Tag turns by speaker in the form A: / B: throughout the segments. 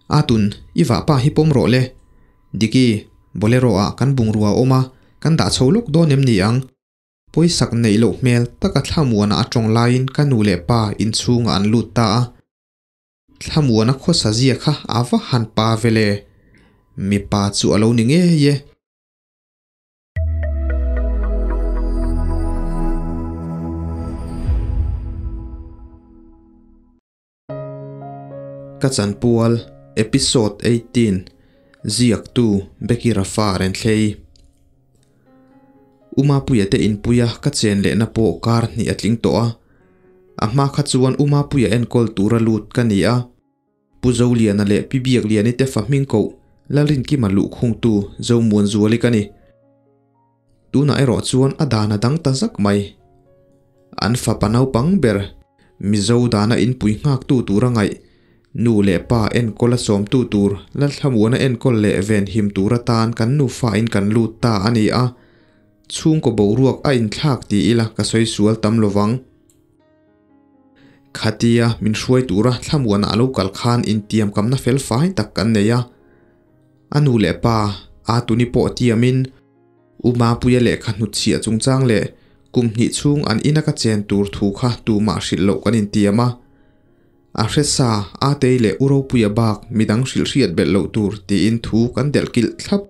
A: Atun, i vahpa hi pawm rawh le. Diki, Bolero ah kan bungrua a awm a, kan dah chho lawk dawn em ni ang? Pawisak neih loh hmel taka Thlamuana a tawng laiin ka nu leh pa inchhungah an lut ta a. Thlamuana khawsa zia kha a va han pa ve le. Mipa chu a lo ni ngei e. Ka chanpual Episode 18 Ziaktu Becky Rafa Renthlei U Mapuia te inpuia ka chen lehna pawh kar hnih a tling tawh a. A hma kha chuan U Mapuia enkawl tura lut ka ni a. Pu Zoliana leh Pi Biakliani te fa hming koh Lalrinkima luhkhungtu Zomuanzuali ka ni. Tunah erawh chuan a dan a dang ta zak mai. An fapa naupang ber, Mizo dana inpui nghaktu tura ngaih, nu leh pa enkawl a sawmtu tur Lalthlamuana enkawl leh venhim tur atan kan nufain kan lut ta a ni a, chhungkaw boruak a inthlak ti ila ka sawi sual tam lovang. Khatia min hruai tura Thlamuana a lo kal khan intiamkamna fel fai tak kan nei a. A nu leh pa, a tuni pawh tiamin U Mapuia lehkha hnutchhiah chungchang leh kum hnih chhung an ina ka chen tur thu kha tumah hrilh loh kan intiam a. A hresa, Atei leh U Ropuia bak midang hrilh hriat belh loh tur tiin thu kan delh kilh thlap.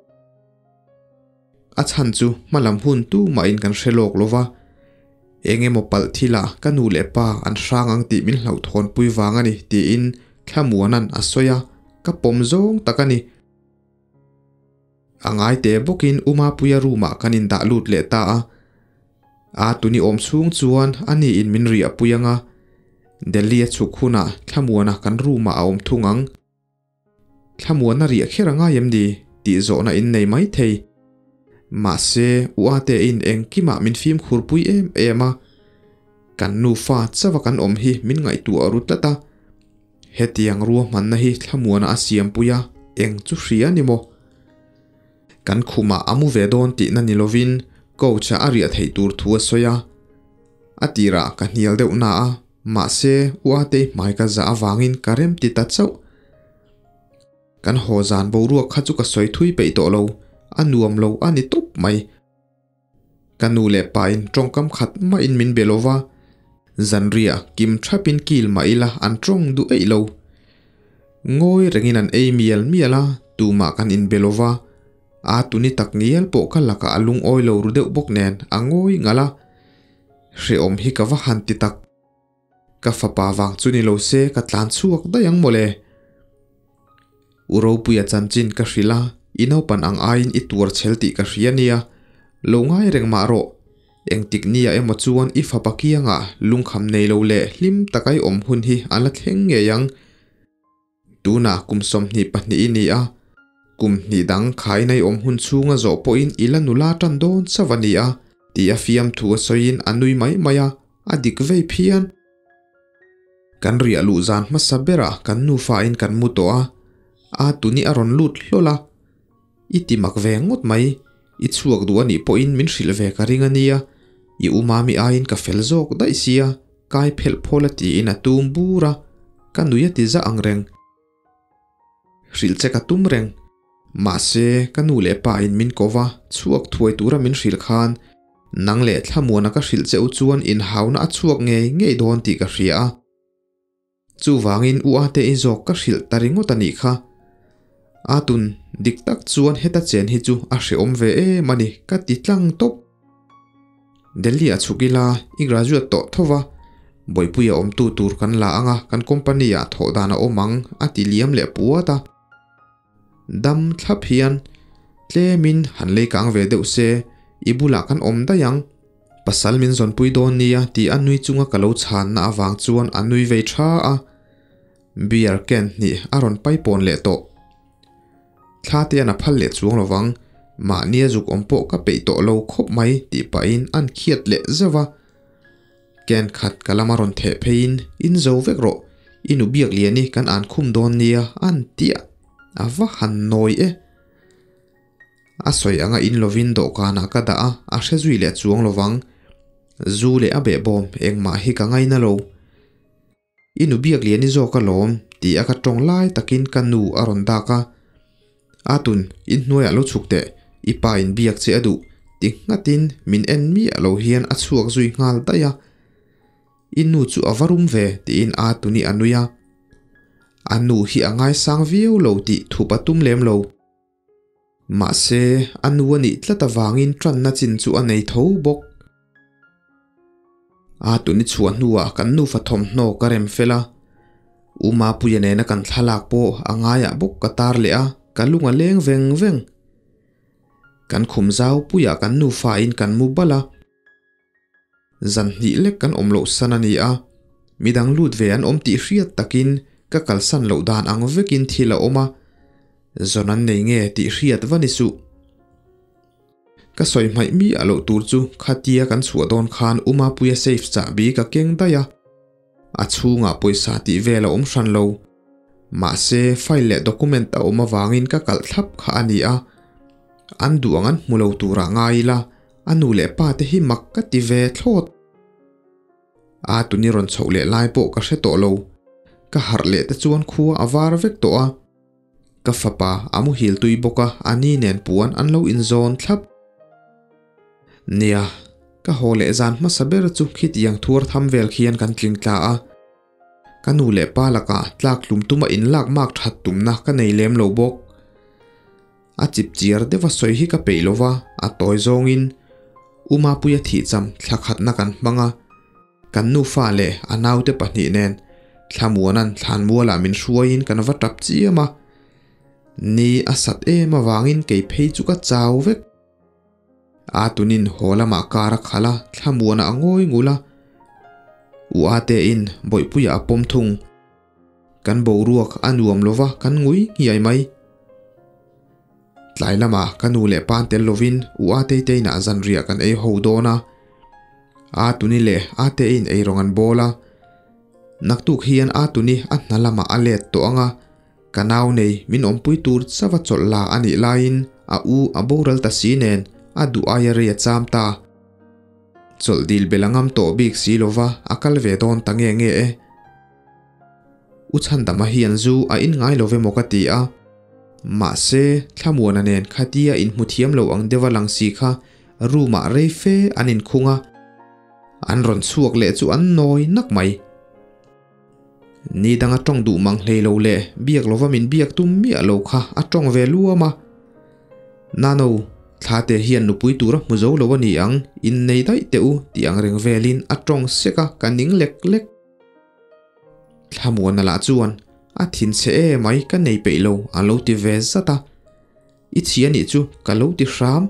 A: A chhan chu hmalam hun tumahin kan hre lawk lo va, eng emaw palh thilah ka nu leh pa an hrang ang tih min hlauhthawnpui vang a ni tiin Thlamuana'n a sawi a, ka pawm zawng tak a ni. A ngai teh bawkin U Mapuia room-ah kan indah lut leh ta a, a tuni awm chhung chuan a niin min riahpui ang a, Delhi a chhuk hunah Thlamuana kan room-ah a awm thung ang. Thlamuanna riah kher a ngai em ni? tih zawhna in nei mai thei. Mahse, U Ate-in engkimah min fimkhurpui em em a, kan nufa chauha kan awm hi min ngaihtuah ru tlat a. Hetiang ruahmanna hi thlamuana a siampui a, eng chu hria ni maw? Kan khumah a mu ve dawn tihna ni lovin coach-a a riah theih tur thu a sawi a. A tirah ka hnial deuh na a, mahse U Atei hmai ka zah avangin ka rem ti ta chauh. Kan haw zan boruak kha chu ka sawi thui peih tawh lo, a nuam lo a ni tawp mai. Ka nu leh pa in tawngkam khat mahin min be lo va, zanriah kim thapin kil mah ila an tawng duh eih lo. Ngawi rengin an ei mial mial a, tumah kan inbe lo va, a tuni tak ngial pawh ka lakah a lungawi lo ru deuh bawk nen a ngawi ngalh a, hrehawm hi ka va han ti tak. Ka fapa vang chu ni lo se ka tlan chhuak daih ang mawle. U Ropuia chanchin ka hrilh a, i naupan ang aiin i tuar chhel tih ka hria nia, lo ngai reng mah rawh. Engtik nia emaw chuan i fapa kiangah lungkham nei lo leh hlim taka i awm hun hi a la thleng ngei ang. Tunah kum 22 i ni a, kum hnih dang khain a i awm hun chhunga zawh pawhin i la nula tan dawn chauh a ni a, ti a fiamthu a sawiin a nui mai mai a, a dik vei phian. Kan riah luh zan hmasa berah kan nufain kan mu tawh a, a tuni a rawn lut hlawl a, I ti mak ve ngawt mai, i chhuak duh a nih pawhin min hrilh ve ka ring a nia, i u mami aiin ka fel zawk daih sia, kai phelh phawl a tiin a tum bur a, ka nui a ti zah ang reng. Hrilh che ka tum reng. Mahse, ka nu leh pa in min ko va, chhuak thuai tura min hrilh khan, nang leh Thlamuana ka hrilh che u chuan inhauna a chhuak ngei ngei dawn tih ka hria a. Chuvangin u Ate i zawk ka hrilh ta ringawt a nih kha. A tun dik tak chuan heta chen hi chu a hrehawm ve em a ni ka ti tlang tawp. Delhi a chhuk ila i graduate tawh tho va, Bawihpuia awmtu tur kan la ang a, kan company ah thawh dan a awm ang a ti liam leh puat a. Dam thlap hian tlemin han lei kang ve deuh se, i bulah kan awm daih ang. Pasal min zawnpui dawn nia tih a nui chunga ka lo chhanna avang chuan a nui vei tha a, beer can hnih a rawn paipawn leh tawh. Thla te an a phal leh chuang lovang, mahnia zuk awm pawh ka peih tawh lo khawp mai tih pahin an khiat leh zeuh a. Can khat ka lama rawn theh pheiin in zo vek rawh, i nu biak lian i kan an khum dawn nia an tiah a va han nawi e. A sawi anga in lovin dawhkanah ka dah a, a hre zui leh chuang lovang. Zu leh a behbawm engmah hi ka ngaina lo. I nu biak lian i zawk alawm Ti a ka tawng lai takin ka nu a rawn dak a. Atun, inhnuaiah lo chhuk teh, i pa in biak che a duh, ti nghatin min en miah lo hian a chhuak zui nghal daih a. I nu chu a va rum ve, tiin Atuni a nui a. A nu hi a ngaisang viau lo tih thup a tum lem lo. Mahse, a nu a nih tlat avangin tanna chin chu a nei tho bawk. A tuni chhuah hnuah kan nufa thawmhnaw ka rem fel a, U Mapuia nena kan thlalak pawh a ngaiah bawk ka tar leh a, ka lung a leng veng veng. Kan khum zau puiah kan nufa in kan mu bal a, zan hnih lek kan awm loh san a ni a, midang lut ve an awm tih hriat takin ka kalsan loh dan ang vekin thil a awm a, zawn an nei nge tih hriat va ni suh. Ka sawi hmaih miah loh tur chu khatia kan chhuah dawn khan U Mapuia safe chahbi ka keng daih a, a chhungah pawisa tih vel a awm hran lo. Mahse, file leh document a awm avangin ka kalh thlap kha a ni a, an duh ang an hmu lo turah ngai ila a nu leh pa te hi mak ka ti ve thlawt. A tuni rawn chhoh leh lai pawh ka hre tawh lo, ka harh leh te chuan khua a var vek tawh a. Ka fapa a muhil tui bawk a, a ni nen puan an lo inzawn thlap. Nia, ka haw leh zan hmasa ber chu khitiang thuar tham vel khian kan tling tla a. Ka nu leh pa lakah tlak hlum tuma inlak mak that tumna ka nei lem lo bawk. A chip chiar deuha sawi hi ka peih lova, a tawi zawngin U Mapuia thihcham thla khatna kan hmang a. Kan nufa leh a naute pahnih nen Thlamuana'n thlanmualah min hruaiin kan va tap chiam a. Ni a sat em avangin kei phei chu ka chau vek. A tunin haw lamah kar a khalh a, Thlamuana a ngawi ngul a. U Atein Bawihpuia a pawm thung. Kan boruak a nuam lova kan ngui nghiai mai. Tlai lamah ka nu leh pa tel lovin U Atei te inah zanriah kan ei ho dawn a. Atuni leh Ateiin eirawng an bawl a. Naktuk hian Atuni a hna lamah a let tawh ang a, ka nau nei min awmpui tur chauh a chawlh la a nih laiin a u a boral ta si nen a duh aia rei a cham ta. Chawlh dil bel a ngam tawh bik si lova a kal ve dawn ta nge nge e. U Chhandama hian zu a in ngai lo ve maw ka ti a. Mahse, Thlamuana nen khatia inhmu thiam lo ang deuha lang si kha room ah rei fe an inkhung a. An rawn chhuak leh chu an nawi nak mai. Ni dang a tawng duh mang hlei lo leh biak lova min biak tum miah lo kha a tawng ve luam a. Nano, thla te hian nupui tura hmu zo lo a ni ang, innei daih teh u tih ang reng velin a tawng sek a, ka ning lek lek. Thlamuana lah chuan, A thin chhe e mai ka nei peih lo a lo ti ve zat a. I chhi a nih chu ka lo ti hram.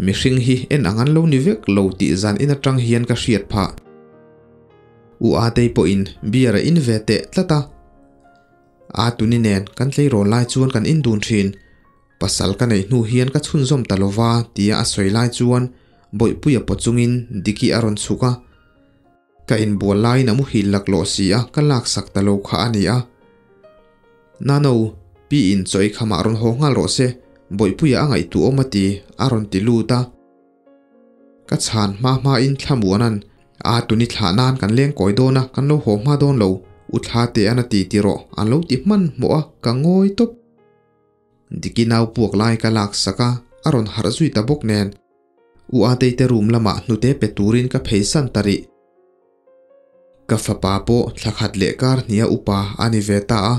A: Mihring hi en ang an lo ni vek lo tih zan in atang hian ka hriat phah. U Atei pawhin beer a in ve teh tlat a. Atuni nen kan tleirawl lai chuan kan indun thin. Pasal ka neih hnu hian ka chhunzawm ta lova tia a sawi lai chuan Bawihpuia pawt chungin Diki a rawn chhuk a. Ka inbual laiin a muhil laklawh si a, ka laksak ta lo kha a ni a. Nano, pi in chaw ei khamah rawn haw nghal rawh se, Bawihpuia a ngaihtuah awm a ti, a rawn ti lut a. Ka chhan hma hmain Thlamuana'n, A tuni thlah nan kan leng kawi dawn a, kan lo haw hma dawn lo, U Thla te'n a ti ti rawh, an lo ti hmanhmawh a, ka ngawi tawp. Diki nau puak lai ka laksak a, a rawn harh zui ta bawk nen. U Atei te room lamah hnute pe turin ka phei san ta rih. Ka fapa pawh thla khat leh kar hnia upa a ni ve ta a,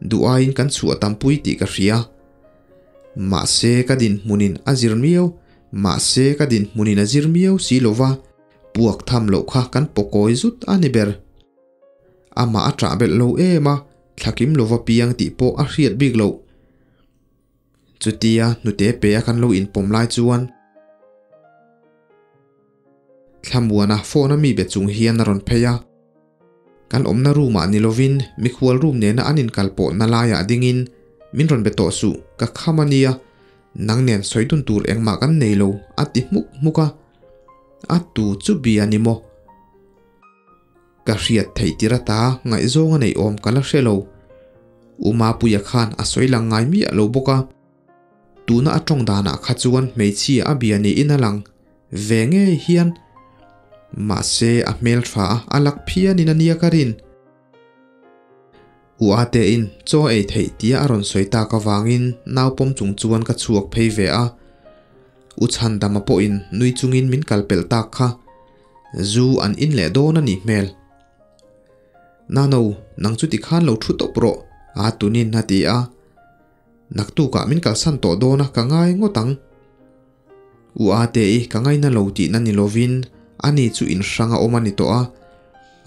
A: duh aiin kan chhuah tampui tih ka hria. Mahse ka dinhmunin a zir miau, mahse ka dinhmunin a zir miau si lova, puak tham loh kha kan pawkawi zut a ni ber. Amah a ṭah belh lo em a, thlakim lova piang tih pawh a hriat bik loh. Chutia hnute pe a kan lo inpawm lai chuan Thlamuana phone a mi be chung hian a rawn phei a. Kan awmna room ah ni lovin mikhual room nena an inkal pawhna laiah dingin min rawn be tawh suh, ka kham a nia, nang nen sawi dun tur engmah kan nei lo a ti hmuk hmuk a. A tu chu bia ni maw? Ka hriat theih tir ata ngaihzawng a neih awm ka la hre lo. U Mapuia khan a sawi lang ngai miah lo bawk a. Tuna a tawng danah kha chuan hmeichhia a bia niin a lang ve ngei hian. Mahse a hmeltha a, a lak phianin a nia ka rin. U Ate-in chaw ei theih tia a rawn sawi tak avangin nau pawm chung chuan ka chhuak phei ve a. U Chhandama pawhin nui chungin min kal pelh tak kha. Zu an in leh dawn a nih hmel. Nano, nang chu tikhan lo thu tawp rawh, a tunin a ti a. Naktukah min kalsan tawh dawn a ka ngai ngawt ang. U Ate-i ka ngaina lo tihna ni lovin ani chu inhrang a awm a ni tawh a.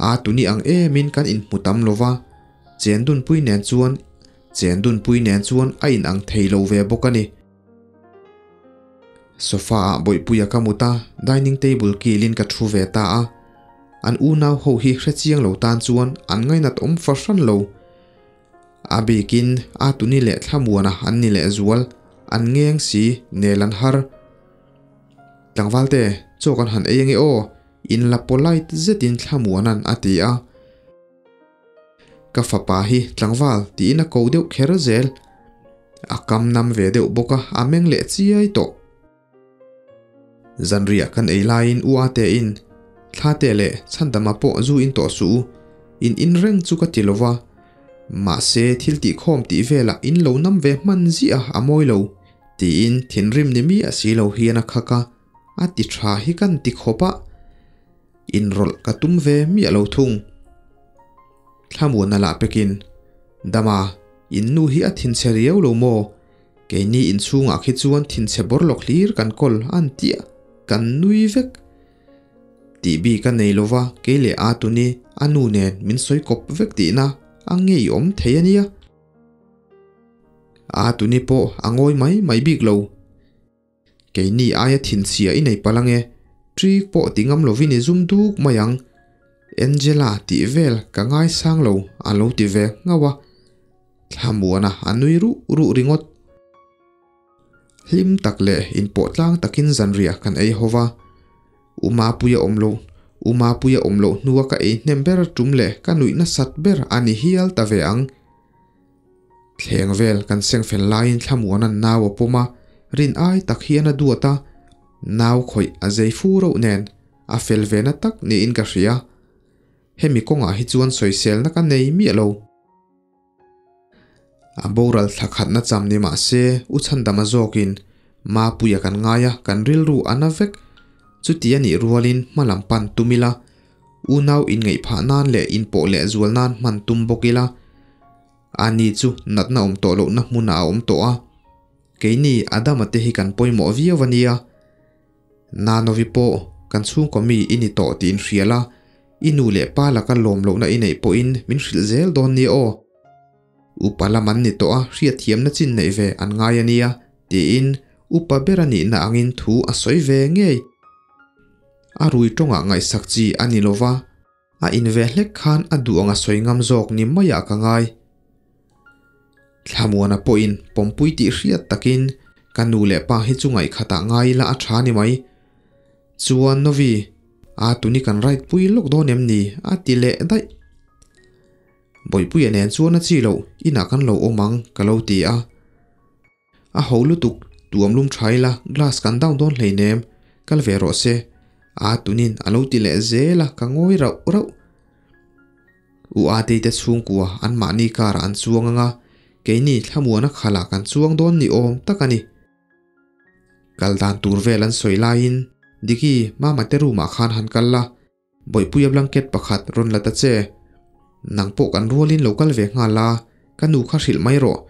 A: A tuni ang emin kan inhmu tam lo va, chendunpui nen chuan chendunpui nen chuan a inang thei lo ve bawk a ni. Sofa ah bawihpuia ka mut a, dining table kilin ka thu ve ta a. An unau ho hi hrechiang lo tan chuan an ngainat awm fahran lo. A bikin a tuni leh thlamuana an ni leh zual, an ngeng si, nel an har. Tlangvalte, chaw kan han ei ange aw, in la polite zetin thlamuana'n a ti a. Ka fapa hi tlangval tiin a ko deuh kher zel. A kam nam ve deuh bawk a, a meng leh chiai tawh. Zanriah kan ei laiin U Ate-in, Thlate leh Chhandama pawh zu in tawh suh u, in in reng chu ka ti lo va, mahse thil tihkhawm tih velah in lo nam ve hman ziah a, a mawi lo, tiin thinrim ni miah si lo hian a khak a, a ti tha hi kan ti khawp a, inrawlh ka tum ve miah lo thung. Thlamuana lah pekin, Dama, in nu hi a thinchhe riau lo maw? Keini inchhungah khi chuan thinchhe bawr lawk hlir kan kawl an ti a, kan nui vek. Tih bik a nei lova kei leh a tuni a nu nen min sawi kawp vek tihna a ngeiawm thei a nia. A tuni pawh a ngawi mai mai bik lo. Keini aia thinchhia i nei palh ange, ṭik pawh ti ngam lovin i zum duk mai ang. Angela tih vel ka ngaisang lo a lo ti ve nghauh a, Thlamuana a nui ruh ruh ringawt. Hlim tak leh inpawh tlang takin zanriah kan ei ho va, U Mapuia awm loh U Mapuia awm loh hnua ka ei hnem ber tum leh ka nuih nasat ber a ni hial ta ve ang. Thleng vel kan seng fel laiin Thlamuana'n nau a pawm a, rin ai tak hian a duat a, nau khawih a zei fu reuh nen a fel ve na tak niin ka hria. Hemi kawngah hi chuan sawiselna ka nei miah lo. A boral thla khatna cham ni mah se U Chhandama zawkin Mapuia kan ngai a, kan rilru a na vek. Chuti a nih rualin hma lam pan tum ila, unau inngaih phah nan leh inpawh leh zual nan hman tum bawk ila, ani chu natna awm tawh lohna hmunah a awm tawh a. Keini Adama te hi kan pawimawh viau a nia. Nanovi pawh kan chhungkaw mi i ni tawh tih inhria la, i nu leh pa laka lawm lohna i neih pawhin min hrilh zel dawn nia aw. Upa lam an ni tawh a, hriatthiamna chin neih ve an ngai a nia, tiin upa ber a nihna angin thu a sawi ve ngei. A rui tawngah ngaihsak chi a ni lova, a in ve hlek khan a duh ang a sawi ngam zawk ni maiah ka ngai. Thlamuana pawhin pawmpui tih hriat takin ka nu leh pa hi chu ngaihkhatah ngai ila a tha ni mai. Chuan Novi, a tuni kan ride pui lawk dawn em ni? a ti leh daih. Bawihpuia nen chuan a chi loh, inah kan lo awm ang ka lo ti a. A ho lutuk, tuam lum tha ila glass kan down dawn hleinem, kal ve rawh se. A tunin a lo ti leh zel a, ka ngawi rauh rauh. U Atei te chhungkua an mahni car ah an chuang ang a, keini thlamuana khalah kan chuang dawn ni awm tak a ni. Kal dan tur vel an sawi laiin Diki, Mama te room ah khan han kal la, Bawihpuia blanket pakhat rawn la ta che. Nang pawh kan rualin lo kal ve nghal a, ka nu kha hrilh mai rawh,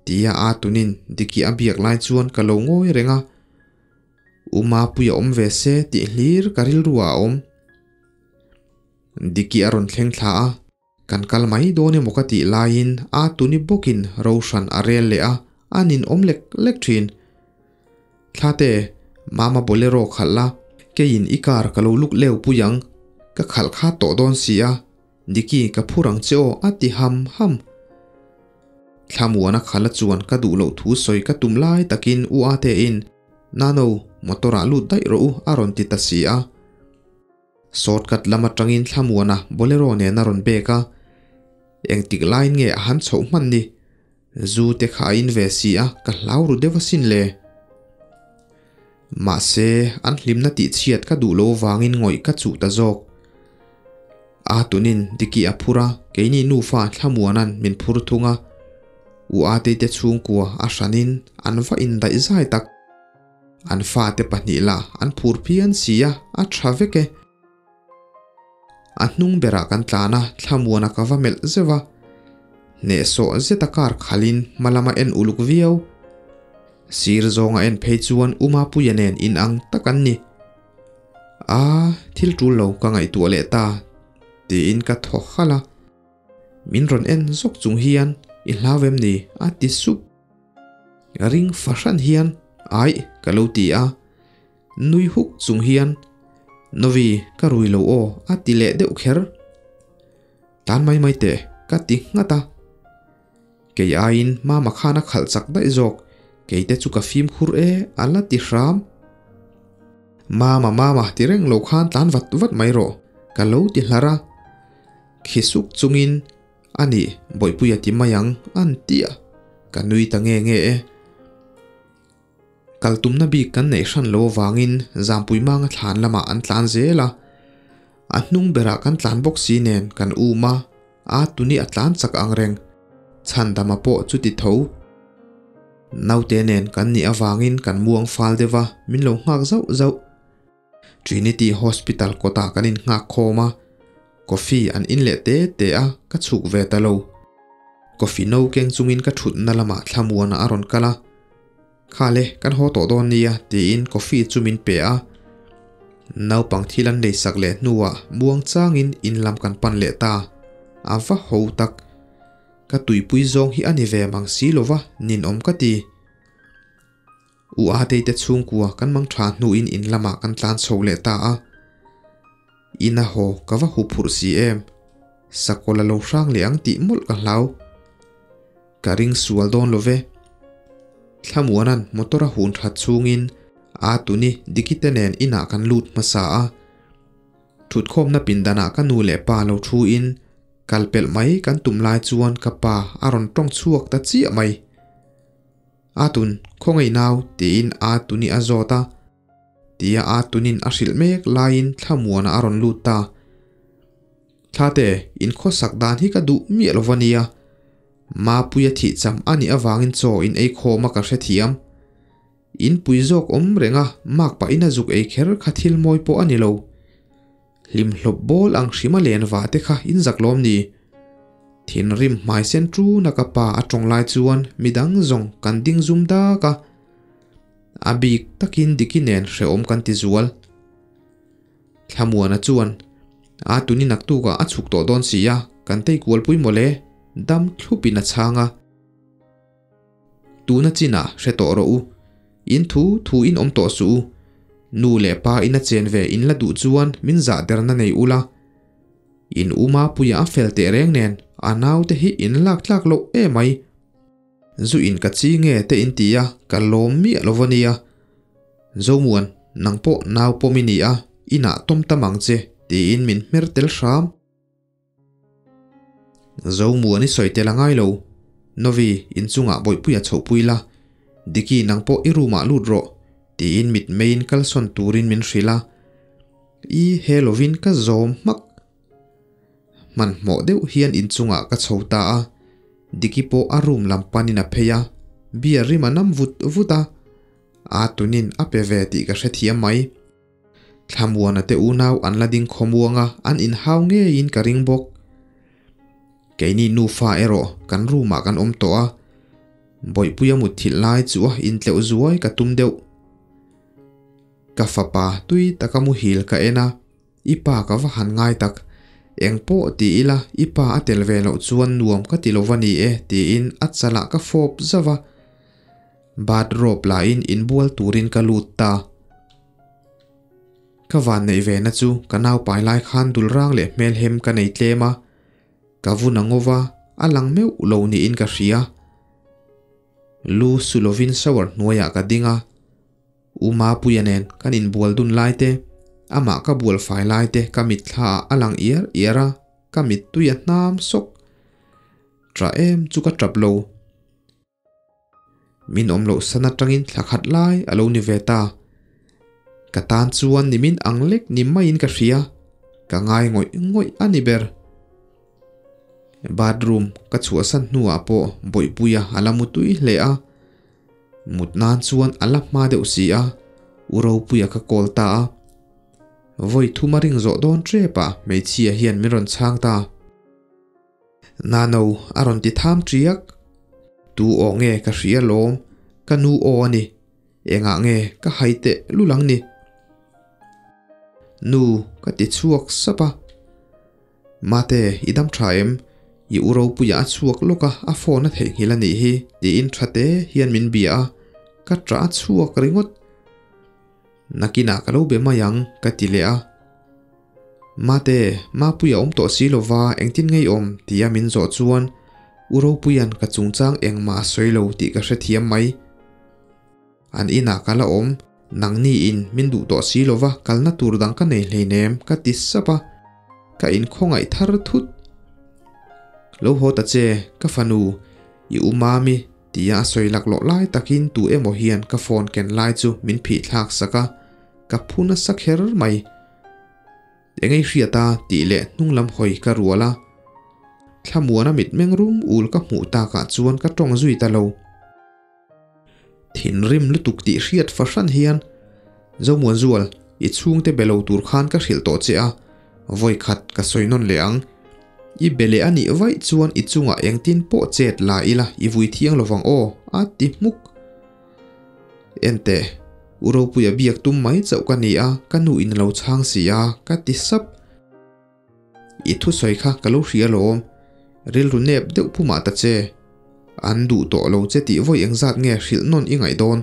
A: tia a tunin Diki a biak lai chuan ka lo ngawi reng a. U Mapuia awm ve se tih hlir ka rilru ah a awm. Diki a rawn thleng thla a, kan kal mai dawn emaw ka tih laiin a tuni bawkin Roshan a rel leh a, a nin awm lek lek thin. Thlate, Mama Bolero khalh la, keiin i car ka lo luk leu pui ang, ka khalh kha tawh dawn si a, Diki ka phur ang che aw a ti ham ham. Thlamuana khala chuan ka duh loh thu sawi ka tum lai takin U Ate-in, Nano, motor ah lut daih rawh u a rawn ti ta si a. Shortcut lam atangin Thlamuana Bolero nen a rawn bek a, engtik laiin nge a han chhoh hman ni? Zu te kha a in ve si a, ka hlau ru deuh asin le. Mahse, an hlimna tih chhiat ka duh lo vangin ngawih ka chuh ta zawk. A tunin Diki a phur a, keini nufa Thlamuana'n min phur thung a. U Atei te chhungkua a hranin an va indaih zai tak. An fate pahnih lah an phur phian si a, a tha vek e. A hnung berah kan tlan a, Thlamuana ka va melh zeuh a. Hnehsawh zeta kar khalhin hma lama en uluk viau. Sir zawnga en phei chuan U Mapuia nen inang tak an ni. A, thil tul lo ka ngaihtuah leh ta, tiin ka thaw halh a. Min rawn en zawk chung hian i hlau em ni? a ti sup. Ring fahran hian aih ka lo ti a. Nui huk chung hian Novi ka rui lo aw a ti leh deuh kher. Tan mai mai teh ka ti nghat a. Kei aiin Mama khan a khalh chak daih zawk, kei te chu ka fimkhur e a la ti hram. Mama Mama ti reng lo khan tlan vat vat mai rawh ka lo ti hlar a. Khi suk chungin a nih Bawihpuia ti mai ang an ti a, ka nui ta nge nge e. Kal tumna bik kan neih hran lo avangin Zampui Manga thlan lamah an tlan zel a. A hnung berah kan tlan bawk si nen kan um a, a tuni a tlan chak ang reng. Chhandama pawh chuti tho. Naute nen kan nih avangin kan muang fal deuh a, min lo nghak zauh zauh. Trinity Hospital kawtah kan innghak khawm a, coffee an in leh te te a, ka chhuk ve ta lo. Coffee no keng chungin ka thutna lamah thlamuana a rawn kal a, Khale, kan haw tawh dawn nia tiin coffee chu min pe a. Naupang thil an leisak leh hnuah muang changin in lam kan pan leh ta. A va ho tak. Ka tuipui zawng hi a ni ve mang si lova, ninawm ka ti. U Atei te chhungkua kan mang tha hnuin in lamah kan tlan chho leh ta a. Ina haw ka va hu phurh si em? Sakawlh a lo hrang leh ang tih mawlh ka hlau. Ka ring sual dawn lo ve. Thlamuana'n motor a hun that chhungin a tuni Diki te nen inah kan lut hmasa a. Thutkhawmna pindanah ka nu leh pa lo thuin kal pelh mai kan tum lai chuan ka pa a rawn tawng chhuak ta chiah mai. A tun, khawngaih nau, tiin a tuni a zawt a. Tia a tunin a hrilh mek laiin Thlamuana a rawn lut ta. Thlate, in khawsak dan hi ka duh miah lo va nia. Mapuia thih cham a nih avangin chaw in ei khawm a ka hrethiam. In pui zawk awm reng a, mak pahin a zuk ei kher kha thil mawi pawh a ni lo. Hlimhlawp bawl ang hrima len va te kha in zak lawm ni? Thinrim hmai sen ṭuna ka pa a tawng lai chuan midang zawng kan ding zum dak a. A bik takin Diki nen hrehawm kan ti zual. Thlamuana chuan, A tuni naktukah a chhuk tawh dawn si a, kan tei kualpui mawle, dam thlupin a chhang a. Tuna chinah hre tawh rawh u. In thu thu in awm tawh suh u. Nu leh pa ina chen ve in la duh chuan min zah derna nei ula. In u Mapuia a fel teh reng nen a naute hi in lak tlak loh emai. Zu in ka chi nge te in ti a, ka lawm miah lo va nia. Zomuan, nang pawh nau pawm i ni a, inah tawm tam ang che tiin min hmer tel hram. Zomuan i sawi tel a ngai lo. Novi, inchungah bawihpuia chhohpui la. Diki nang pawh i room ah lut rawh, tiin mitmeiin kalsawn turin min hrilh a. I he lovin ka zawm hmak. Hmanhmawh deuh hian inchungah ka chho ta a. Diki pawh a room lam panin a phei a, beer rim a nam vut vut a. A tunin a pe ve tih ka hrethiam mai. Thlamuana te unau an la ding khawmuang a, an inhau ngeiin ka ring bawk. Keini nufa erawh kan room ah kan awm tawh a, Bawihpuia mutthilh lai chu a intleuh zuai ka tum deuh. Ka fapa tui taka muhil ka en a, i pa ka va han ngai tak. Eng pawh ti ila i pa a tel ve loh chuan nuam ka ti lo va ni e tiin a chalah ka fawp zauh a. Bathrobe lahin inbual turin ka lut ta. Ka van neih ve na chu ka naupai lai khan dul rang leh hmelhem ka nei tlem a, ka vun a ngo va, a lang meuh lo niin ka hria. Lu su lovin shower hnuaiah ka ding a, U Mapuia nen kan inbual dun lai te, amah ka bual fai lai te ka mitthla ah a lang iar iar a, ka mittui a hnam sawk. Ṭah em chu ka ṭap lo. Min awm loh san atangin thla khat lai a lo ni ve ta. Ka tan chuan ni min ang lek ni maiin ka hria. Ka ngai ngawih ngawih a ni ber. Bathroom ka chhuahsan hnuah pawh Bawihpuia a la mutui hle a. Mut nan chuan a la hma deuh si a, U Ropuia ka call ta a. Vawi thum a ring zawh dawn tep ah hmeichhia hian min rawn chhang ta. Nano a rawn ti tham tiak. Tu aw nge ka hria lawm, ka nu aw a ni. Engah nge ka hai teh lul ang ni? Nu ka ti chhuak sap a. Mate, i dam tha em? I u Ropuia a chhuak lawk a, a phone a theihnghilh a nih hi tiin tha te hian min bia a, ka tah a chhuak ringawt. Nakinah ka lo be mai ang ka ti leh a. Mate, Mapuia awm tawh si lova engtin ngei awm tia min zawh chuan u Ropuia'n ka chungchang engmah a sawi lo tih ka hrethiam mai. An inah ka la awm, nangni in min duh tawh si lova kalna tur dang ka nei hleinem ka ti sap a, ka inkhawngaih thar thut. Lo haw ta che, ka fanu, i u Mami tia a sawi laklawh lai takin tu emaw hian ka phone ken lai chu min phih thlak sak a, ka phu nasa kher mai. Engei hriat a tih leh hnung lam hawi ka rual a. Thlamuana mitmeng rum ul ka hmuh takah chuan ka tawng zui ta lo. Thinrim lutuk tih hriat fahran hian, Zomuanzual, i chhungte be lo tur khan ka hrilh tawh che a, vawi khat ka sawi nawn leh ang. I be leh a nih vaih chuan i chungah engtin pawh chet la ila i vui thiang lovang aw, a ti hmuk. Enteh, U Ropuia biak tum mai chauh ka ni a, ka nu in a lo chhang si a, ka ti sap. I thusawi kha ka lo hria alawm, rilru nep deuh pumah ta che. An duh tawh lo che tih vawi engzat nge hrilh nawn i ngaih dawn?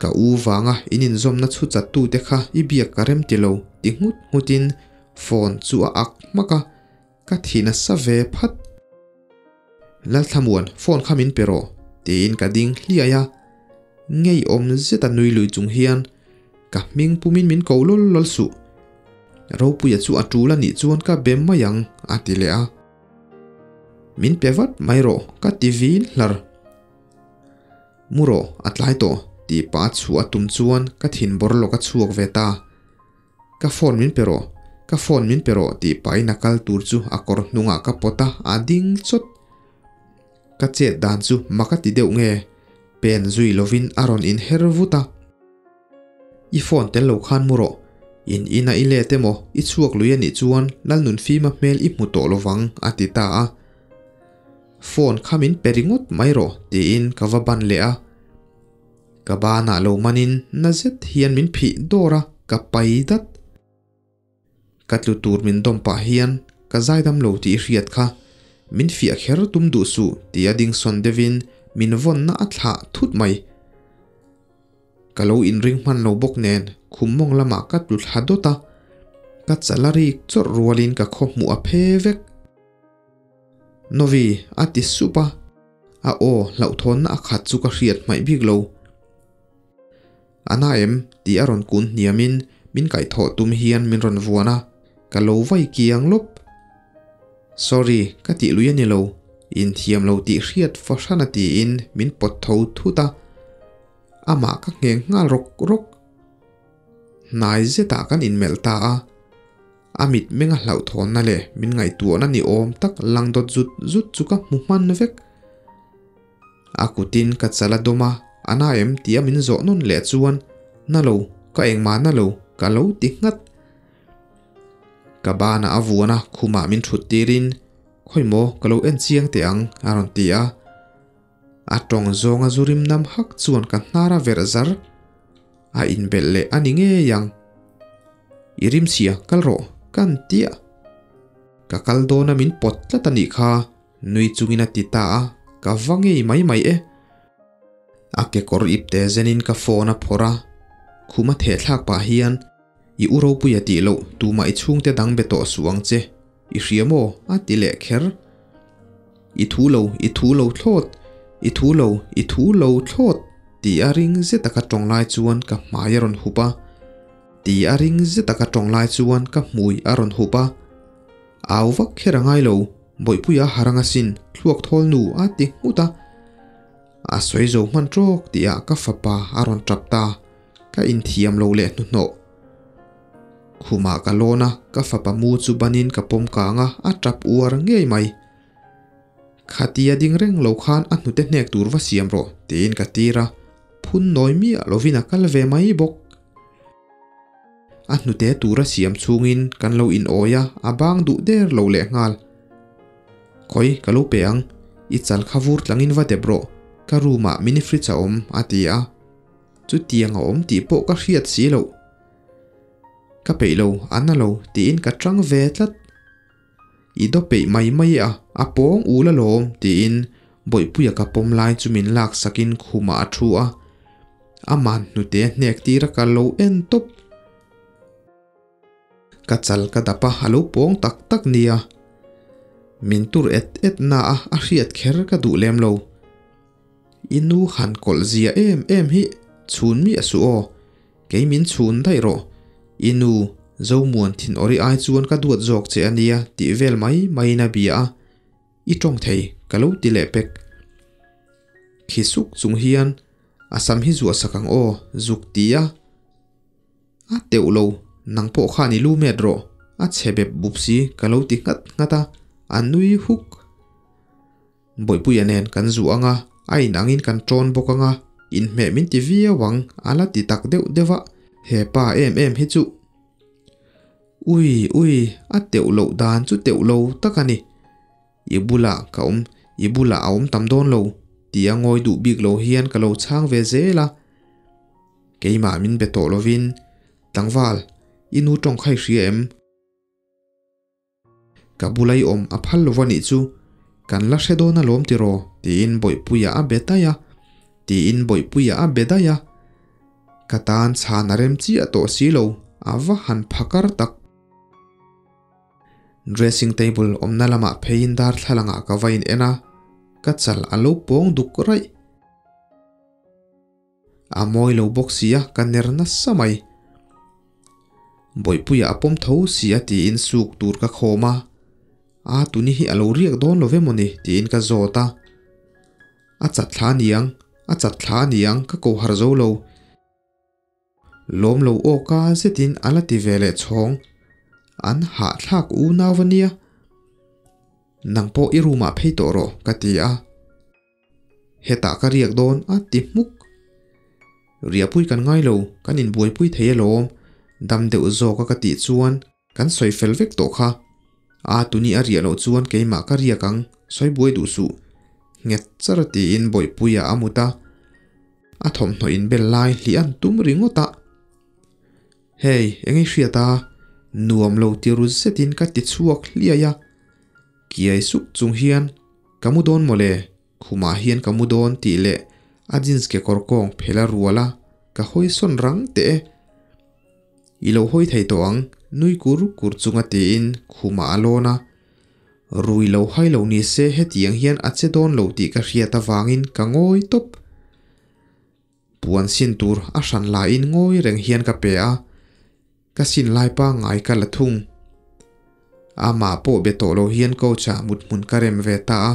A: Ka u vanga in inzawmna chhu chat tute kha i biak ka rem ti lo ti nghut nghutin phone chu a ak hmak a, ka thi nasa ve phat. Lalthlamuan, phone kha min pe rawh, tiin ka ding hliai a. Ngeiawm zeta nui lui chung hian ka hming pumin min ko lawl lawl suh. Ropuia chu a tul a nih chuan ka be mai ang, a ti leh a. Min pe vat mai rawh, ka ti vin hlar. Mu rawh, a tlai tawh, tih pah chhuah a tum chuan ka thin bawr lawk a chhuak ve ta. Ka phone min pe rawh, ka phone min pe rawh tih pahin a kal tur chu a kawr hnungah ka pawt a, a ding chawt. Ka chet dan chu mak a ti deuh nge, pen zui lovin a rawn inher vut a. I phone tel lo khan mu rawh, in ina i let emaw i chhuak lui a nih chuan Lalnunfima hmel i hmu tawh lovang a ti ta a. Phone kha min pe ringawt mai rawh tiin ka va ban leh a. Ka banah lo manin na zet hian min phih dawr a, ka pai dat. Ka tlu tur min dawm pah hian ka zaidam lo tih i hriat kha, min fiah kher tum duh suh tia ding sawn deuhin min vawnna a thlah thut mai. Ka lo inring hman lo bawk nen khum mawng lamah ka tlu thla dawt a, ka chal a rik chawrh rualin ka khaw hmuh a phe vek. Novi a ti sup a, a aw hlauhthawnna a khat chu ka hriat hmaih bik lo. A na em? tih a rawn kun hniamin min kaihthawh tum hian min rawn vuan a, ka lo vai kiang lawp. Sorry, ka tih lui a ni lo, inthiam lo tih hriat fahran a tiin min pawt tho thut a, amah ka ngheng nghal rawk rawk. Hnai zetah kan inmelh ta a. A mitmeng a hlauhthawnna leh min ngaihtuahna ni awm tak lang dawt zut zut chu ka hmu hman vek. A kutin ka chal a dawm a, a na em tia min zawh nawn leh chuan na lo, ka engmah na lo, ka lo ti nghat. Ka banah a vuan a, khumah min thut tirin, Khawi maw, ka lo en chiang teh ang, a rawn ti a. A tawng zawnga zu rim nam hak chuan ka hnar a verh zar. A inbelh leh a ni ngei ang. I rim chhia, kal rawh, kan tia. Ka kal dawn a min pawt tlat a nih kha, nui chungin a ti ta a, ka va ngei mai mai e. A kekawr ipte zenin ka phone a phawrh a, khum a theh thlak pah hian, I u Ropuia tih loh, tumah i chhungte dang be tawh suh ang che, i hria maw? a ti leh kher. I thu lo, i thu lo thlawt, i thu lo, i thu lo thlawt, ti a ring zet a ka tawng lai chuan ka hmai a rawn hup a. Ti a ring zet a ka tawng lai chuan ka hmui a rawn hup a. Au vak kher a ngai lo, Bawihpuia harang asin, thluak thawl nu a ti nghut a. A sawi zo hman tawk tihah ka fapa a rawn tap ta, ka inthiam lo leh hnuhnawh. Khumah ka lawn a, ka fapa mu chu banin ka pawm kang a, a tap uar ngei mai. Khatia ding reng lo khan a hnute hnek tur va siam rawh, tiin ka tir a, phun nawi miah lovin a kal ve mai bawk. A hnute tura siam chhungin kan lo in awi a, a bang duh der lo lehnghal. Khawi, ka lo pe ang, i chal kha vur tlangin va dep rawh, ka room ah mini fridge a awm, a ti a. Chutiang a awm tih pawh ka hriat si loh. Ka peih lo, a na lo, tiin ka tang ve tlat. I daw peih mai mai a, a pawng ul alawm, tiin Bawihpuia ka pawm lai chu min lak sakin khumah a thu a. Aman hnute hnek tir a kal lo en tawp. Ka chal ka dap a, a lo pawng tak tak nia. Min tur et et na a, a hriat kher ka duh lem lo. I nu han kawlh zia em em hi chhun miah suh aw, kei min chhun daih rawh. I nu Zomuan thin awri ai chuan ka duat zawk che a nia tih vel mai maiin a bia a, I tawng thei ka lo ti leh pek. Khi suk chung hian a sam hi zuah sak ang aw zuk ti a. A teuh lo, nang pawh khan i lu met rawh, a chhe bep bup si ka lo ti nghat nghat a, a nui huk. Bawihpuia nen kan zuh ang a, a in angin kan tawn bawk ang a, inhmeh min ti viau ang a la ti tak deuh deuh a, he pa em em hi chuh. Ui ui, a teuh loh dan chu teuh lo tak a ni. I bulah ka awm, i bulah a awm tam dawn lo, tia ngawi duh bik lo hian ka lo chhang ve zel a. Keimah min be tawh lovin, Tlangval, i nu tawng kha i hria em? Ka bula i awm a phal lo a nih chu, kan la hre dawn alawm tiraw? tiin Bawihpuia a be daih a, tiin Bawihpuia a be daih a. Ka tan chhan a rem chiah tawh si lo, a va han phakar tak. Dressing table awmna lamah pheiin darthlalangah ka va in en a, ka chal a lo pawng duk raih. A mawi lo bawk si a, ka ner nasa mai. Bawihpuia a pawm tho si a tiin suk tur ka khawm a, A tuni hi a lo riak dawn lo ve mawni tiin ka zawt a. A chat thla aniang, a chat thla aniang ka ko har zo lo. Lawm lo awka zetin a la ti ve leh chhawng. An hahthlak unau a nia. Nang pawh i room ah phei tawh rawh ka ti a. Hetah ka riak dawn a ti hmuk. Riahpui kan ngai lo, kan inbuaipui thei alawm, dam deuh zawk a ka tih chuan kan sawi fel vek tawh kha. A tuni a riah loh chuan keimah ka riak ang, sawi buai duh suh. Nghet char tiin Bawihpuia a mut a, a thawmhnaw inbel lai hlih an tum ringawt a. Hey, eng i hriat a? Nuam lo ti ru zetin ka ti chhuak hliai a. Kiai suk chung hian, Ka mu dawn mawle, khumah hian ka mu dawn tih leh a jeans kekawr kawng phel a rual a, ka hawi sawn rang teh e. I lo hawi thei tawh ang, nui kur kur chunga tiin khumah a lawn a. Rui lo hai lo ni se hetiang hian a che dawn lo tih ka hriat avangin ka ngawi tawp. Puan sin tur a hran laiin ngawi reng hian ka pe a, ka sin lai pangngai ka la thung. Amah pawh be tawh lo hian coach ah mut hmun ka rem ve ta a.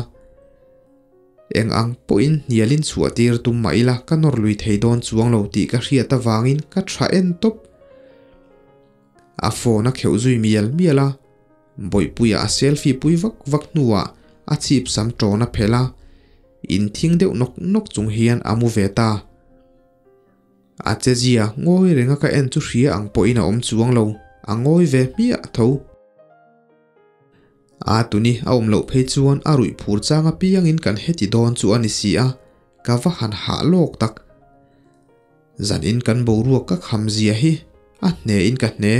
A: Eng ang pawhin hnialin chhuah tir tum mah ila ka nawr lui thei dawn chuang lo tih ka hriat avangin ka tha en tawp. A phone a kheuh zui mial mial a, Bawihpuia a selfie pui vak vak hnuah a chhip sam tawn a phelh a, inthing deuh nawk nawk chung hian a mu ve ta. A che zia ngawi renga ka en chu hria ang pawhin a awm chuang lo, a ngawi ve hmiah tho. A tuni a awm loh phei chuan a ruih phur chang apiangin kan heti dawn chu a ni si a, ka va han hah lawk tak. Zanin kan boruak ka kham zia hi a hne in ka hne.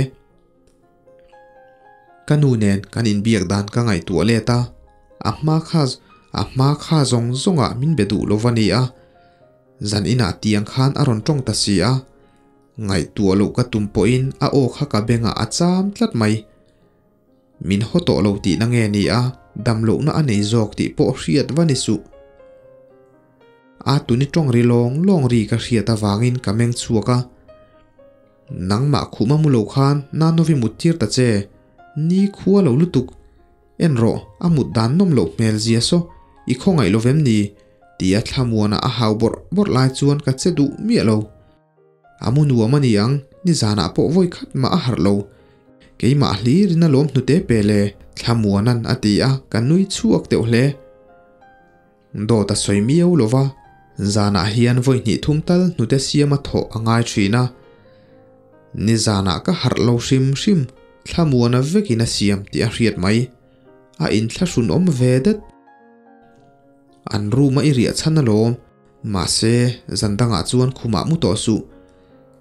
A: Ka nu nen kan inbiak dan ka ngaihtuah let a, a hma kha a hma kha zawng zawngah min be duh lo va ni a. Zan inah tiang khan a rawn tawng ta si a, ngaihtuah loh ka tum pawhin a aw kha ka bengah a cham tlat mai. Min haw tawh lo tihna nge ni a, dam lohna a nei zawk tih pawh hriat va ni suh. A tuni tawng ri lawng lawng ri ka hriat avangin ka meng chhuak a. Nangmah khuma mu lo khan Nanovi mut tir ta che, ni khua lo lutuk. En rawh, a mut dan nawm loh hmel zia saw, i khawngaih lo vem ni? Tia thlamuana a hau bawrh bawrh lai chuan ka che duh miah lo. A mu nuam a ni ang, nizanah pawh vawi khat mah a harh lo. Keimah hlirin alawm hnute pe le, Thlamuana'n a ti a, ka nui chhuak deuh hle. Dawt a sawi miau lo va, zanah hian vawi hnih thum tal hnute siama thawh a ngai thin a. Nizanah ka harh lo hrim hrim, Thlamuana vekin a siam tih a hriat mai. A inthlahrun awm ve det. An room a i riah chhan alawm, mahse zan dangah chuan khumah mu tawh suh.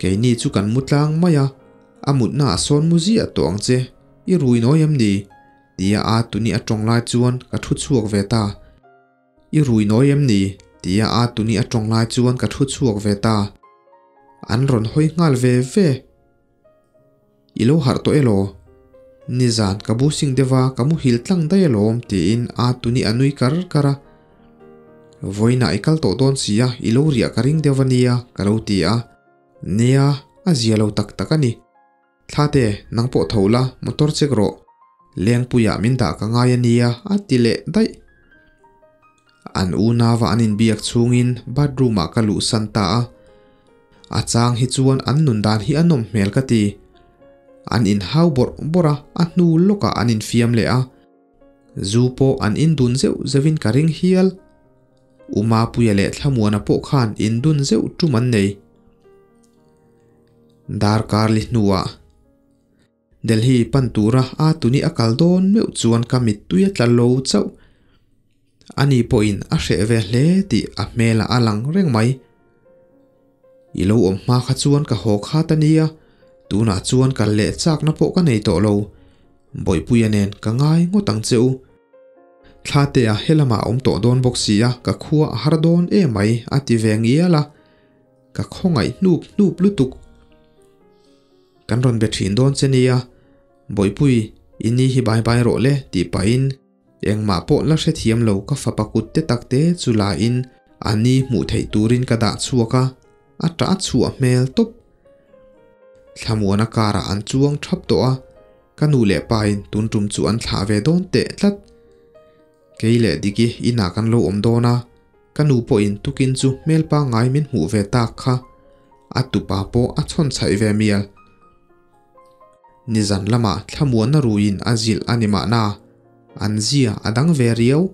A: Keini chu kan mu tlang mai a, a mutna ah sawn mu ziah tawh ang che, i rui nawi em ni? Tia a tuni a tawng lai chuan ka thu chhuak ve ta. I rui nawi em ni? Tia a tuni a tawng lai chuan ka thu chhuak ve ta. An rawn hawi nghal ve ve. I lo harh tawh elaw? Nizan ka bu sing deuh a, ka muhil tlang daih alawm tiin a tuni a nui kar kar a. Vawiinah i kal tawh dawn si a, i lo riah ka ring deuh a nia ka lo ti a. Nia, a zia lo tak tak a ni. Thlate, nang pawh tho la, motor check rawh. Lengpuiah min dah ka ngai a nia a ti leh daih. An unauva an inbiak chhungin bathroom ah ka luhsan ta a. A chang hi chuan an nun dan hi a nawm hmel ka ti. An inhau bawrh bawrh a, a hnu lawkah an infiam leh a. Zu pawh an indun zeuh zeuhin ka ring hial. U Mapuia leh Thlamuana pawh khan indun zeuh tum an nei. Darkar li hnuah. Delhi pan tura a tuni a kal dawn meuh chuan ka mittui a tla lo chauh. Ani pawhin a hreh ve hle tih a hmelah a lang reng mai. I lo awm hma kha chuan ka haw khat a nia, tunah chuan kal leh chakna pawh ka nei tawh lo. Bawihpuia nen ka ngai ngawt ang che u. Thlatea he lamah a awm tawh dawn bawk si a, ka khua a har dawn emai a ti ve ngial a. Ka khawngaih hnup hnup lutuk. Kan rawn be thin dawn che nia, Bawihpui, i ni hi bai bai rawh le tih pahin engmah pawh la hrethiam lo ka fapa kut te tak te chu la in a ni hmuh theih turin ka dah chhuak a, a tah chhuah hmel tawp. Thlamuana karah an chuang thap tawh a, ka nu leh pa in tun tum chu an thlah ve dawn teh tlat. Kei leh Diki inah kan lo awm dawn a, ka nu pawhin tukin chu hmel pangngai min hmuh ve tak kha. A tupa pawh a chhawn chhaih ve mial. Nizan lamah thlamuanna ruiin a zilh a ni mahna, an zia a dang ve riau.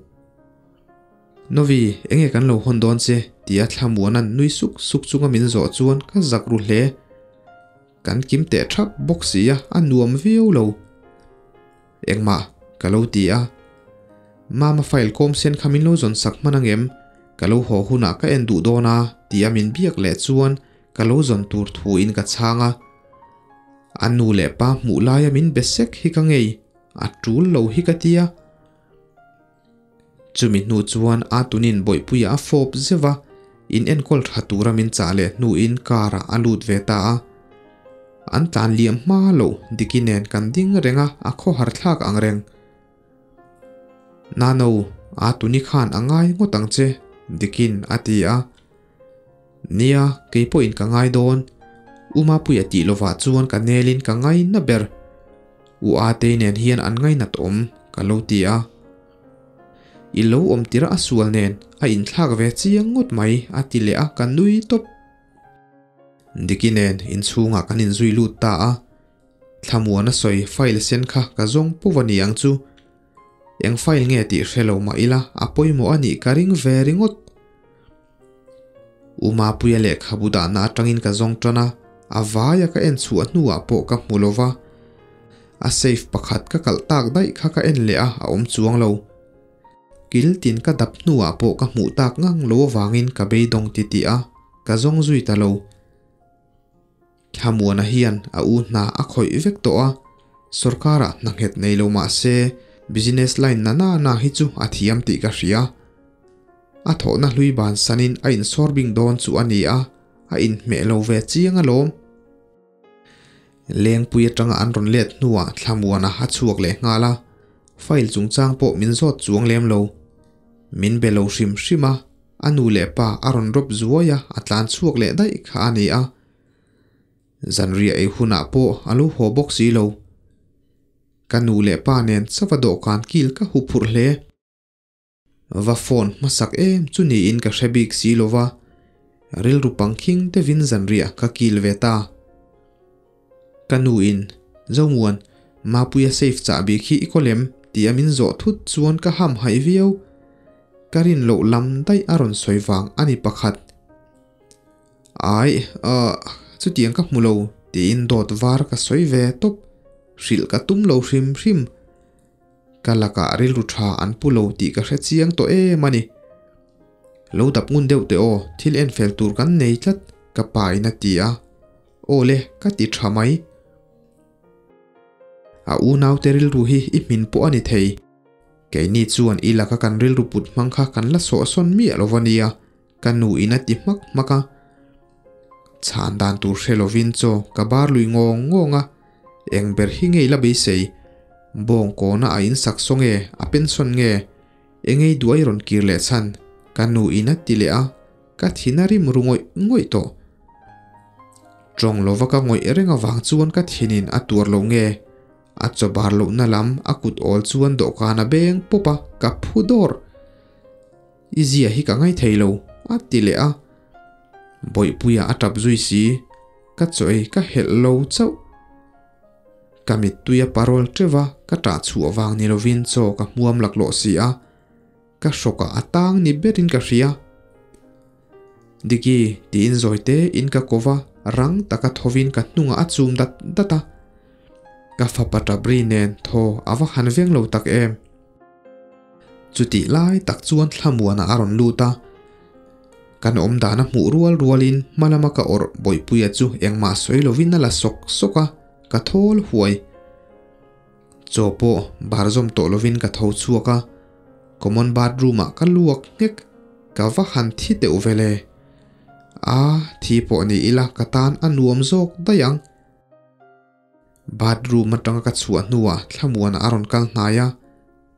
A: Novi, enge kan lo hawn dawn che? tia thlamuana'n nui suk suk chunga min zawh chuan ka zak ru hle. Kan kim teh thap bawk si a, a nuam viau lo. Engmah? Ka lo ti a. Mama file kawm sen kha min lo zawn sak hman angem? Ka lo haw hunah ka en duh dawn a tia min biak leh chuan ka lo zawn tur thuin ka chhang a. A nu leh pa hmuh laia min be sek hi ka ngei, a tul lo hi ka tia. Chumi hnu chuan a tunin bawihpuia a fawp zeuh a, in enkawl tha tura min chah leh hnuin car ah a lut ve ta a. An tlan liam hma loh Diki nen kan ding reng a, a khawhar thlak ang reng. Nano, a tuni khan a ngai ngawt ang che, Dikin a ti a. Nia, kei pawhin ka ngai dawn. U Mapuia tih lovah chuan ka nelin ka ngaina ber. U Atei nen hian an ngainat awm, ka lo ti a. I lo awm tirh a sual nen a inthlak ve chiang ngawt mai, a ti leh a, ka nui tawp. Diki nen inchhungah kan inzui lut ta a. Thlamuana sawi file sen kha ka zawng pawh a ni ang chu. Eng file nge tih hre lo mah ila a pawimawh a nih ka ring ve ringawt. U Mapuia lehkhabu dahna atangin ka zawng tan a, a vaia ka en chhuah hnuah pawh ka hmu lo va. A safe pakhat ka kalh tak daih kha ka en leh a, a awm chuang lo. Kil tin ka dap hnuah pawh ka hmuh tak ngang lo avangin ka beidawng titih a, ka zawng zui ta lo. Thlamuana hian a u hna a khawih vek tawh a, sorkarah hna nghet nei lo mah se business line na na na hi chu a thiam tih ka hria. A thawhna hlui bansanin a insawr bing dawn chu a ni a, a inhmeh lo ve chiang alawm. Lengpui atanga an rawn let hnuah Thlamuana a chhuak leh nghal a, file chungchang pawh min zawt chuang lem lo. Min be lo hrim hrim a, a nu leh pa a rawn rawp zuai a, a tlan chhuak leh daih kha a ni a. Zanriah ei hunah pawh a lo haw bawk si lo. Ka nu leh pa nen chauha dawhkan kil ka hu phurh hle. Va phone hmasak em chu niin ka hre bik si lo va, rilru pangkhing deuhin zanriah ka kil ve ta. Ka nu in, Zomuan, Mapuia safe chahbi khi i kaw lem tih a min zawh thut chuan ka ham haih viau. Ka rin loh lam daih a rawn sawi vang a ni pakhat. Ai, ahh, chutiang ka hmu lo tiin dawt var ka sawi ve tawp. Hrilh ka tum lo hrim hrim. Ka lakah rilru tha an pu lo tih ka hre chiang tawh em a ni. Lo dap ngun deuh teh aw, thil en fel tur kan nei tlat, ka pa in a ti a. Aw le, ka ti tha mai. A unaute rilru hi i hmin pawh a ni thei. Keini chuan i laka kan rilru put hmang kha kan la sawhsawn miah lo va nia, ka nu in a ti hmak hmak a. Chhan dan tur hre lovin chaw ka bar lui ngawng ngawng a, eng ber hi ngei la beisei. Bawng kawna a insak saw nge, a pension nge? Engei duai rawn kir leh chhan, ka nu in a ti leh a, ka thin a rim ru ngawih ngawih tawh. Tawng lova ka ngawih reng avang chuan ka thinin a tuar lo nge, a chaw bar lohna lam a kut awl chuan dawhkan a beng pawp a, ka phu dawr. I zia hi ka ngai thei lo, a ti leh a. Bawihpuia a tap zui si, ka chaw ei ka helh lo chauh. Ka mittui a parol teuh a, ka ṭah chhuah vang ni lovin chaw ka hmuam laklawh si a, ka hrawkah a tang ni berin ka hria. Diki, tiin zawi te in ka ko va, rang taka thovin ka hnungah a chum dat dat a. Ka fapa ṭap ri nen thaw a va han veng lo tak em. Chutih lai tak chuan Thlamuana a rawn lut a, kan awm dan a hmuh rual rualin hma lama ka awrh Bawihpuia chu engmah sawi lovin a la sawk sawk a, ka thawl huai. Chaw pawh bar zawm tawh lovin ka tho chhuak a, common bathroom ah ka luak nghek, ka va han thi deuh vel e. A, thi pawh ni ila ka tan a nuam zawk daih ang. Bathroom atanga ka chhuah hnuah Thlamuana a rawn kal hnai a,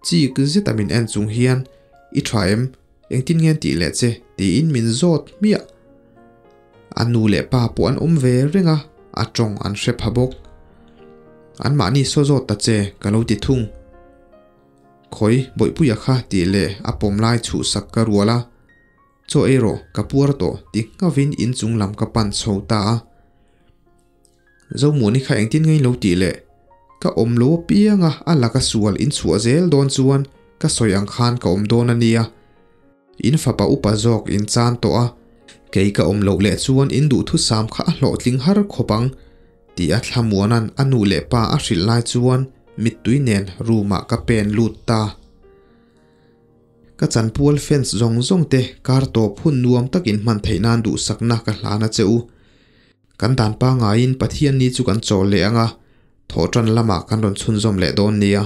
A: chik zeta min en chung hian, I tha em? Engtin nge an tih leh che? tiin min zawt hmiah. A nu leh pa pawh an awm ve reng a, a tawng an hre pha bawk. Anmahni saw zawt ta che ka lo ti thung. Khawi, Bawihpuia kha tih leh a pawm lai chhuhsak ka rual a. Chaw ei rawh, ka puar tawh ti nghavin inchung lam ka pan chho ta a. Zomuani kha engtin nge lo tih leh ka awm lo apiang a, a laka sual in chhuah zel dawn chuan ka sawi ang khan ka awm dawn a nia. In fapa upa zawk in chan tawh a, kei ka awm loh leh chuan in duhthusam kha a hlawhtling har khawp ang tih a Thlamuana'n a nu leh pa a hrilh lai chuan mittui nen room ah ka pen lut ta. Ka chanpual fans zawng zawng te kar tawp hun nuam takin hman theih nan duhsakna ka hlan a che u. Kan dan pangaiin Pathian ni chu kan chawl leh ang a, thawhṭan lamah kan rawn chhunzawm leh dawn nia.